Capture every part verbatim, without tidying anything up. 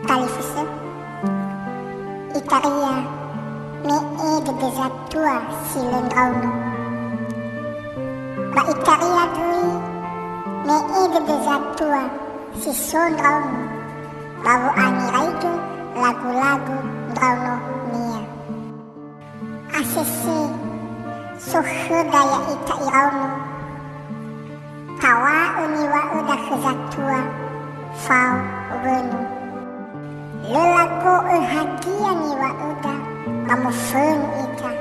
Talifusö. Itaria me'e dödö zatua si lö ndraono. Ba itaria göi me'e dödö zatua si so ndraono ba wo'angeraigö lagu-lagu ndraononia. Asese so khöda ya'ita iraono, taŵa'ö niŵa'öda khö zatua fao wönu. Lö lago'ö hadia niŵa'öda ba mofönu ita.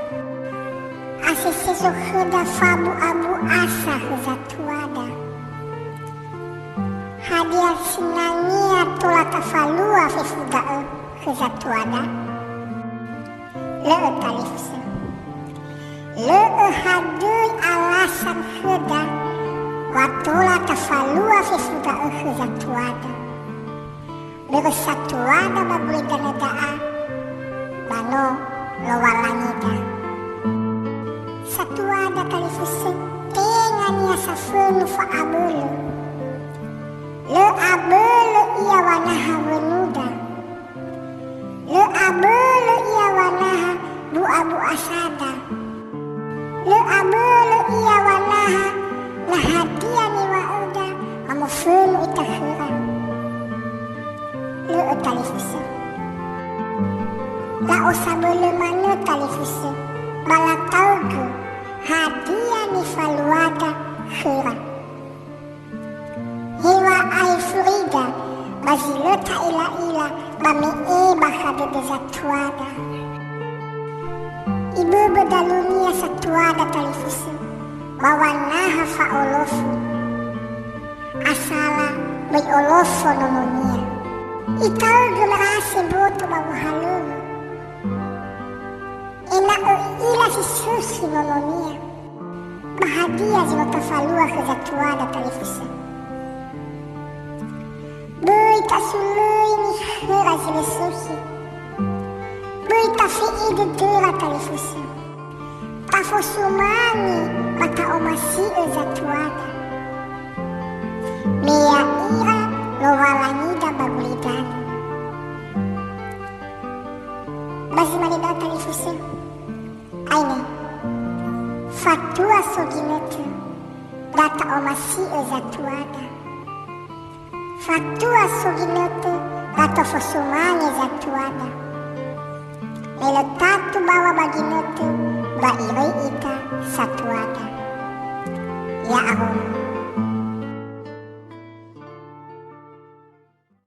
Asese so khöda fabu'abu'asa khö zatuada. Hadia sinangea tola tafalua fefu da'ö khö zatuada? Lö'ö talifusö. Lö'ö hadöi alasan khöda wa tola tafalua fefu da'ö khö zatuada. Börö satuada ba gulidanö da'a, ba no Lowalangida. Satuada talifusö, tengania safönu fa'abölö. Lö abölö ia wanaha wönuda. Lö abölö ia wanaha bu'abu'asada. Lö abölö ia wanaha na hadia niŵa'öda ba mofönu ita khöra. Lö'ö talifusö. La'osabölö manö talifusö, ba lataögö hadia nifaluada khöra. Heŵa'ae furida ba zi lö ta'ila'ila ba me'e bakha dödö zatuada. Iböbö dalunia satuada talifusö ba wanaha fa'olofu. Asala böi olofo nononia. Itaögö merase mboto ba wohalöŵö, ena'ö i'ila si sökhi nononia. Ba hadia zi no tafalua khö zatuada talifusö? Böi tasulöini khöra zi lö sökhi. Böi tafe'e dödöra talifusö. Tafosumange ba ta'omasi'ö zatuada. Me ya'ira Lowalangida ba gulidanö. Ba zi mane da'a talifusö. Aine. Fatua so ginötö, da ta'omasi'ö zatuada. Fatua so ginötö, da tofosumange zatuada. Me lö tatu bawa ba ginötö, ba iröi ita satuada. Ya'ahowu.